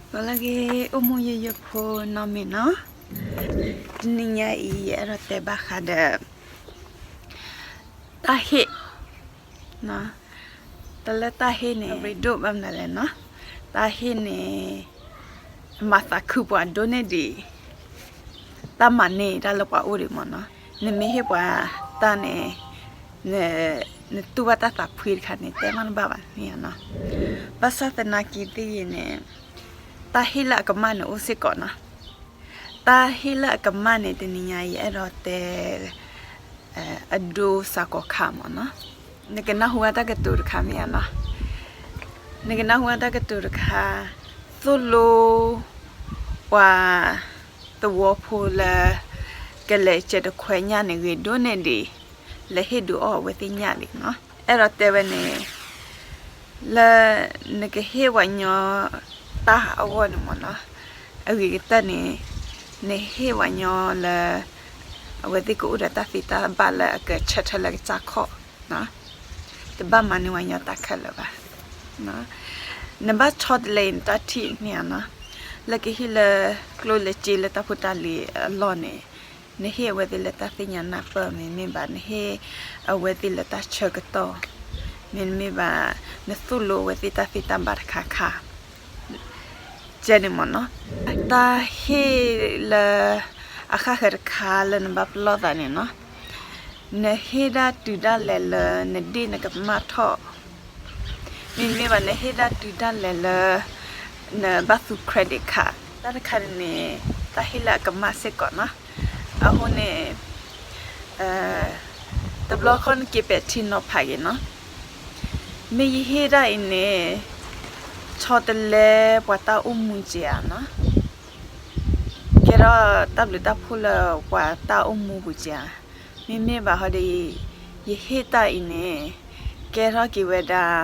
ဂီၤလၢအဂ့ၤ အိၣ်မူယိယိဖိနီတမံၤနီၤ, တနံၤညါအံၤ ယအဲၣ်ဒိးတဲဘၣ်ဃးဒီး တၢ်ဟ့ၣ်, တၢ်လၢတၢ်ဟ့ၣ်န့ၣ် အရ့ဒိၣ်ဘၣ်မနုၤလဲၣ်နီၤ, တၢ်ဟ့ၣ်န့ၣ် မၤသးခုပှၤဒိၣ်န့ၢ်ဒံး တၢ်မၤန့ၢ်တၢ်လၢပှၤအိၣ်ဒံးမ့ၢ်နီၤ, နမ့ၢ်ဟ့ၣ်ပှၤတၢ်န့ၣ် နတူၢ်ဘၣ်တၢ်သးဖှံတခါန့ၣ် တဲမ့ၢ်တဘၣ်ဘၣ်န့ၣ်နီၤ, ဘၣ်ဆၣ်သနာ်က့သ့ၣ်ဂ့ၤန့ၣ် တၢ်ဟ့ၣ်လၢအကမၣ်န့ၣ်အိၣ်စ့ၢ်ကီးနီၤ, တၢ်ဟ့ၣ်လၢအကမၣ်န့ၣ် တနံၤညါအံၤ ယအဲၣ်ဒိးတဲ အဒိစ့ၢ်ကီးခါမ့ၢ်နီၤ, နကနၢ်ဟူဝဲတၢ်ကတိၤတခါမ့ၢ်ဧါနီၤ, နကနၢ်ဟူဝဲတၢ်ကတိၤတခါ, သိၣ်လိ ပှၤသဝီဖိလၢ ကလဲၤစဲးတခွဲညၣ်န့ၣ်ဂ့ၤဒိၣ်န့ၢ်ဒံး လဲၤဟ့ၣ်ဒုးအီၣ်အဝဲသ့ၣ်ညၣ်လံနီၤ, အဲၣ်ဒိးတဲဝဲန့ၣ် လၢ နကဟ့ၣ်ပှၤညီတၢ်အဂီၢ်န့ၣ်မ့ၢ်နီၤ, အဂ့ၤကတၢၢ်န့ၣ် နဟ့ၣ်ပှၤညီလၢ အဝဲသ့ၣ်ကအိၣ်ဒီးတၢ်သ့တၢ်ဘၣ်လၢအကဆၢထၢၣ်လၢကစၢ်ခီၣ် တဘၣ်မၤန့ၢ်ပှၤညီတၢ်ခဲလၢာ်ဘၣ်, နဘၣ်ဆီတလဲအံၤနတၢ်ထံၣ်န့ၣ်ဧါနီၤ, လၢကဟ့ၣ်လၢကျိၣ်လၢစ့လၢတၢ်ဖိတၢ်လံၤအလီၢ်န့ၣ် နဟ့ၣ်အဝဲသ့ၣ်လၢတၢ်သ့ၣ်ညါနၢ်ပၢၢ် မ့တမ့ၢ်ဘၣ် နဟ့ၣ်အဝဲသ့ၣ်လၢတၢ်ဆၢကတီၢ်, မ့တမ့ၢ်ဘၣ် နသိၣ်လိအဝဲသ့ၣ်တၢ်သ့တၢ်ဘၣ်တခါခါ ကဲန့ၣ်မ့ၢ်နီၤ, တၢ်ဟ့ၣ်လၢ အဃၣ်ဃၢၤတခါလၢနဘၣ်ပလီၢ်သးန့ၣ်နီၤ, နဟ့ၣ်ဒၣ်တုၤဒၣ်လဲာ်လၢနဒ့ၣ်နကမၣ်ထီၣ်, မ့တမ့ၢ်ဘၣ် နဟ့ၣ်ဒၣ်တုၤဒၣ်လဲာ်လၢ နဘၣ်သူ credit card, တၢ်တခါန့ၣ်န့ၣ် တၢ်ဟ့ၣ်လၢအကမၣ်စ့ၢ်ကီးနီၤ, အဃိန့ၣ် တဘျီခီနက့ၤပဲာ်ထံနီၤဖးက့ၤနီၤ, မ့ၢ်ယဟ့ၣ်တၢ်အံၤန့ၣ် ဆီတလဲပှၤတၢ်အိၣ်မူက့ဧါနီၤ, ကဲထီၣ်တၢ်ဘျုးတၢ်ဖှိၣ်လၢပှၤတၢ်အိၣ်မူပူၤက့ဧါ, မ့မ့ၢ်ဘၣ်ဟီဒီး ယဟ့ၣ်တၢ်အံၤန့ၣ် ကဲထီၣ်က့ၤဝဲဒၣ်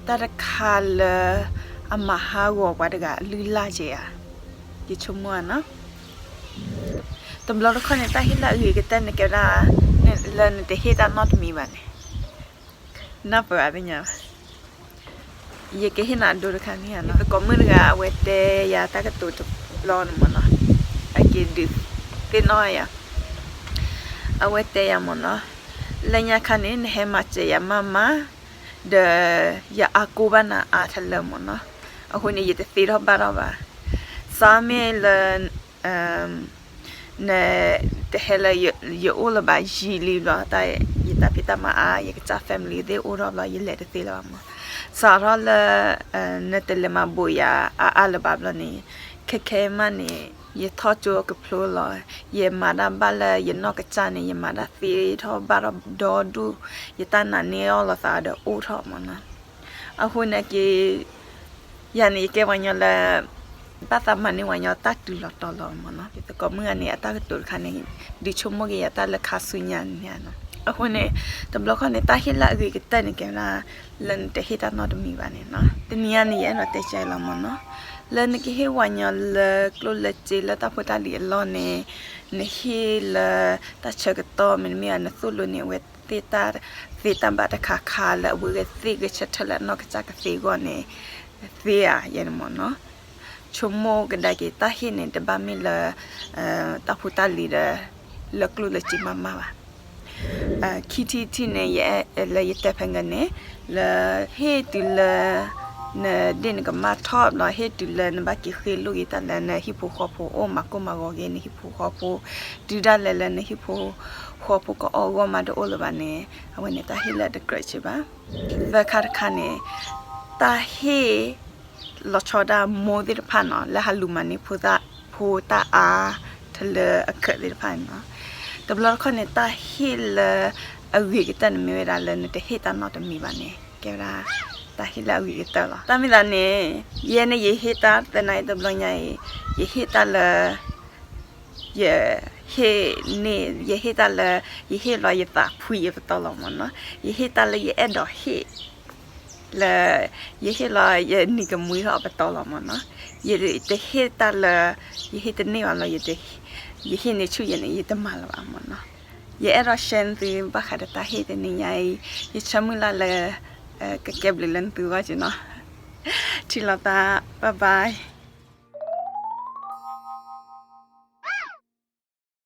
တၢ်တခါလၢ အမၤဟးဂီၤပှၤတဂၤအလုၢ်အလၢ်က့ဧါ, ယဆိကမိၣ်ဧါနီၤ, တဘျီတခီန့ၣ် တၢ်ဟ့ၣ်လၢအဂ့ၤကတၢၢ်န့ၣ်ကဲဝဲဒၣ် လၢနတဟ့ၣ်တၢ်နီတမံၤဘၣ်န့ၣ် နၢ်ပၢၢ်ဘၣ်သ့ၣ်ညါ, ယကဟ့ၣ်နၤအဒိတခါန့ၣ်ဧါနီၤ, ယသကိးမုၣ်တဂၤ အဝဲတဲယၤတၢ်ကတိၤတဘျီန့ၣ်မ့ၢ်နီၤ, အက့ၤဒုးသ့ၣ်နီၣ်ယၤ, အဝဲတဲယၤမ့ၢ်နီၤ, လၢညါခါန့ၣ် နဟဲမၤစၢၤယၤမးမး, ဒီးယအါကိၢ်ဘၣ်နၤအါတလၢမ့ၢ်နီၤ, အဃိန့ၣ် ယတသ့ထီၣ်ဘၣ်ထီၣ်ဘၣ်, စးမ့ၢ်လၢ န တဟဲလၢယအိၣ်လၢၤဘၣ် ယံာ်လံဘျီ တၢ်ယတၢ်ဖံးတၢ်မၤအါ ယကစၢ် family သ့ၣ်အိၣ်ထီၣ်ဘျီ ယလဲၤတသ့လၢၤဘၣ်မ့ၢ်, စးထီၣ်လၢ နတလဲၤမၤဘိးယၤအါအါလၢၤဘၣ်ဘျီန့ၣ်, ခဲခဲအံၤမးန့ၣ် ယထီၣ်ကၠိကဖျိလီၤ, ယမၤတၢ်ဘၣ်လၢယနီၢ်ကစၢ်န့ၣ် ယမၤတၢ်သ့ထီၣ်ဘၣ်ထီၣ်ဒီဒူၣ်, ယတၢ်နာ်န့ၢ်အီၣ်လိာ်သးဒီးအိၣ်ထီၣ်မ့ၢ်နီၤ, အဃိန့ၣ်က့ ယၤန့ၣ် ယကဲပှၤညီလၢ ဘၣ်သးမၤန့ၢ်ပှၤညီတၢ်တုၤလီၤတီၤလီၤမ့ၢ်နီၤ, ယသကိးမုၣ်ဂၤန့ၣ် အတၢ်ကတိၤတခါန့ၣ် ဒုးဆိကမိၣ်က့ၤယၤတၢ်လၢခါဆူညါန့ၣ်နီၤ, အဃိန့ၣ် တဘျီခီန့ၣ် တၢ်ဟ့ၣ်လၢအဂ့ၤကတၢၢ်န့ၣ် ကဲဝဲဒၣ် လၢနတဟ့ၣ်တၢ်နီတမံၤဘၣ်န့ၣ်နီၤ, တနံၤအံၤန့ၣ် ယအဲၣ်ဒိးတဲကၢလီၤမ့ၢ်နီၤ, လၢနကဟ့ၣ်ပှၤညီလၢကျိၣ်လၢစ့လၢတၢ်ဖိတၢ်လံၤအလီၢ်န့ၣ်, နဟ့ၣ်လၢတၢ်ဆၢကတီၢ် မ့တမ့ၢ် နသိၣ်လိန့ၢ်အဝဲသ့ၣ်တၢ် သ့တၢ်ဘၣ်တခါခါလၢအဝဲသ့ၣ်ဂဲၤဆၢထၢၣ်လၢအနီၢ်ကစၢ်ကသ့အဂီၢ်န့ၣ် သ့ဧါ ယဲန့ၣ်မ့ၢ်နီၤ, ဆိကမိၣ်ကဒါက့ၤ တၢ်ဟ့ၣ်န့ၣ် တဘၣ်မ့ၢ်လၢ တၢ်ဖိတၢ်လံၤဒီး လၢကျိၣ်လၢစ့မးမးဘၣ်. ခံထံၣ်တထံၣ်န့ၣ် လၢယတဲဖဲန့ၣ်န့ၣ် လၢဟ့ၣ်တုၤလၢ နဒ့ၣ်နကမၣ်ထီၣ်ဘျီ ဟ့ၣ်တုၤလၢနဘၣ်က့ၤဃ့လိၣ်က့ၤတၢ်လၢနဟံၣ်ဖိဃီဖိ အိၣ်မၤကိၢ်မၤဂီၤက့ၤနဟံၣ်ဖိဃီဖိ တုၤဒၣ်လဲာ်လၢနဟံၣ်ဖိဃီဖိကအီၣ်ဂီၢ်မးတအိၣ်လၢၤဘၣ်န့ၣ် အဝဲန့ၣ်တၢ်ဟ့ၣ်လၢအတကြၢးစ့ၢ်ဘၣ်. သၢခါတခါန့ၣ် တၢ်ဟ့ၣ် လီၤဆီဒၣ်မိၢ်သ့ၣ်တဖၣ်နီၤ လၢဟးလူၤမၤန့ၢ် ဖိတၢ်အါ ထလၢအခၢးသ့ၣ်တဖၣ်န့ၣ်နီၤ. တဘျီတခီန့ၣ် တၢ်ဟ့ၣ်လၢအဂ့ၤကတၢၢ်န့ၣ်မ့ၢ်ဝဲဒၣ်လၢနတဟ့ၣ်တၢ်နီတမံၤဘၣ်န့ၣ် ကဲဝဲဒၣ် တၢ်ဟ့ၣ်လၢအဂ့ၤကတၢၢ်လီၤ. တၢ်မ့ၢ်သးန့ၣ် ယဲန့ၣ်ယဟ့ၣ်တၢ်သနာ်က့တဘျီညါအံၤ ယဟ့ၣ်တၢ်လၢ ယဟ့ၣ်န့ၣ် ယဟ့ၣ်တၢ်လၢ ယဟ့ၣ်လီၤယသးဖှံယပတီၢ်လီၤမ့ၢ်နီၤ. ယဟ့ၣ်တၢ်လၢယအဲၣ်ဒိးဟ့ၣ် လၢ ယဟ့ၣ်လီၤယနံၤကမှံထီၣ်အပတီၢ်လီၤမ့ၢ်နီၤ. ယတဟ့ၣ်တၢ်လၢ ယဟ့ၣ်တန့ၢ်ဘၣ်လီၤ ယဟ့ၣ်န့ၢ်ဆူၣ်ယဲန့ၣ် ယတမၤလၢၤဘၣ်မ့ၢ်နီၤ. ယအဲၣ်ဒိး share သုဘၣ်ဃးဒီးတၢ်ဟ့ၣ်တနံၤညါအံၤ ယဆၢမုၢ်လၢ်လၢ ကကဲဘျုးလၢသုဂီၢ်က့နီၤ. ထံၣ်လိာ်သး bye bye.